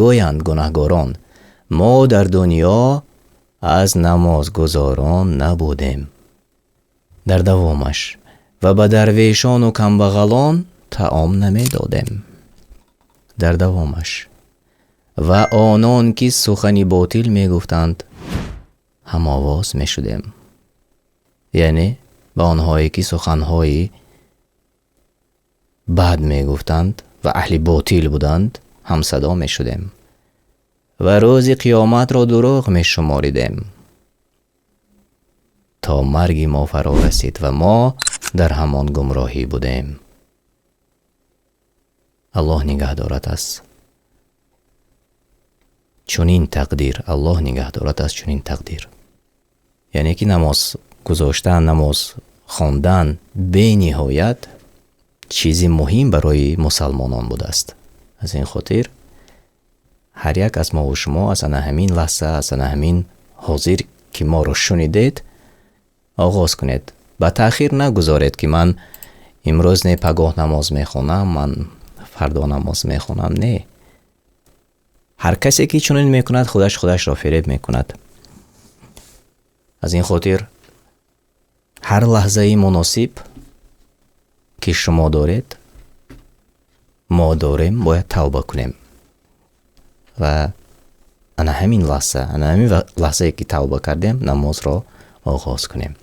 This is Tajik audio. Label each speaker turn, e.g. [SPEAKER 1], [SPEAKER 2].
[SPEAKER 1] Гӯянд гунаҳгорон: мо дар дунё аз намозгузорон набудем. Дар давомаш: ва ба дарвешону камбағалон таом намедодем. Дар давомаш: ва онон ки сухани ботил мегуфтанд, ҳамовоз мешудем. Яъне ба онҳое ки суханҳои бад мегуфтанд ва аҳли ботил буданд, ҳамсадо мешудем ва рӯзи қиёматро дурӯғ мешуморидем, то марги мо фаро расид ва мо дар ҳамон гумроҳӣ будем. Аллоҳ нигаҳ дорад аз чунин тақдир. Аллоҳ нигаҳ дорад аз чунин тақдир. Яъне ки намоз гузоштан, намоз хондан бениҳоят чизи муҳим барои мусалмонон будааст. Аз ин хотир ҳар як аз мо ва шумо аз ана ҳамин лаҳза, аз ана ҳамин ҳозир ки моро шунидед, оғоз кунед. Ба таъхир нагузоред, ки ман имрӯз не, пагоҳ намоз мехонам, ман фардо намоз мехонам. Не, ҳар касе ки чунин мекунад, худаш худашро фиреб мекунад. Аз ин хотир ҳар лаҳзаи муносиб ки шумо доред, мо дорем, бояд тавба кунем. Ва ана ҳамин лаҳза, ана ҳамин лаҳзае ки тавба кардем, намозро оғоз кунем.